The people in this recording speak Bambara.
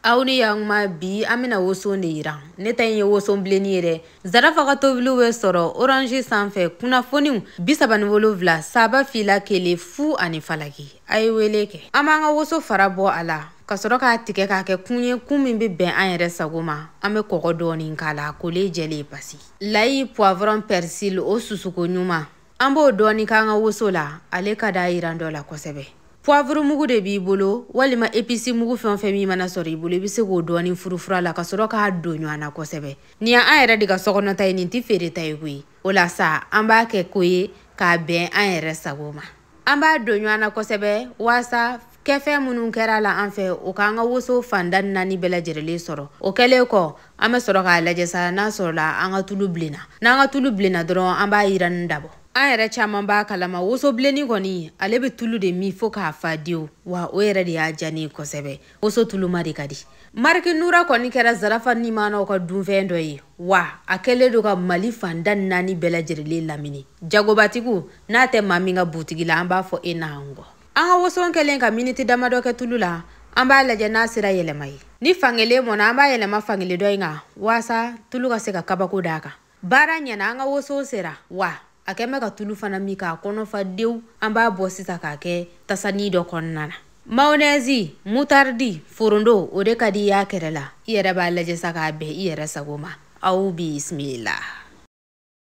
Aw ni yakuma bi an bɛna woson de yira. Ne ta in ye woson bilenni ye dɛ. Zarafa ka tobiliw bɛ sɔrɔ orange sanfɛ kunnafoniw 37 saba fila kelen fu ani falaki. A ye wele kɛ. An b'an ka woso fara bɔ a la ka sɔrɔ k'a tigɛ k'a kɛ kun ye kun min bɛ bɛn an yɛrɛ sago ma. An bɛ kɔgɔ dɔɔni k'a la kolen jɛlen pasi. Layi, poivron, persil o susuko ɲuman. An b'o dɔɔni k'an ka woso la, ale ka d'a yirandɔ la kosɛbɛ. Poivre mugu de b'i bolo walima épice mugu fɛn o fɛn min mana sɔrɔ i bolo, i bɛ se k'o dɔɔni furufura la ka sɔrɔ k'a don ɲɔgɔn na kosɛbɛ. Nin y'an yɛrɛ de ka sokɔnɔta ye, nin tɛ feereta ye koyi. O la sa an b'a kɛ ko ye k'a bɛn an yɛrɛ sago ma. An b'a don ɲɔgɔn na kosɛbɛ waasa kɛfɛn minnu kɛra la an fɛ o k'an ka woso fanda naani bɛɛ lajɛlen sɔrɔ. O kɛlen kɔ an bɛ sɔrɔ k'a lajɛ sa n'a sɔrɔla an ka tulu bilenna. N'an ka tulu bilenna dɔrɔn an b'a yiranni dabɔ. An yɛrɛ caman b'a kalama woso bilenni kɔni ale bɛ tulu de min fo k'a fa dewu, wa o yɛrɛ de y'a diya ne ye kosɛbɛ. Woso tuluma de ka di. Mariki Nura kɔni kɛra Zarafa nimanaw ka dunfɛn dɔ ye, wa a kɛlen don ka Mali fanda naani bɛɛ lajɛlen lamini. Jagobatigiw n'a tɛ maa min ka butigi la, an b'a fɔ e n'an kɔ. An ka woson kɛlen ka miniti damadɔ kɛ tulu la, an b'a lajɛ n'a sera yɛlɛma ye. Ni fankelen mɔnna, an b'a yɛlɛma fankelen dɔ in kan waasa tulu ka se ka kabako d'a kan. Baara ɲɛna, an ka woson sera, wa a kɛn bɛ ka tulu fana min k'a kɔnɔ fa dewu. An b'a bɔ sisan k'a kɛ tasani dɔ kɔnɔna na. Mayonnaise, moutarde, forondo o de ka di i y'a kɛrɛ la. I yɛrɛ b'a lajɛ sa k'a bɛn i yɛrɛ sago ma. Aw bisimila.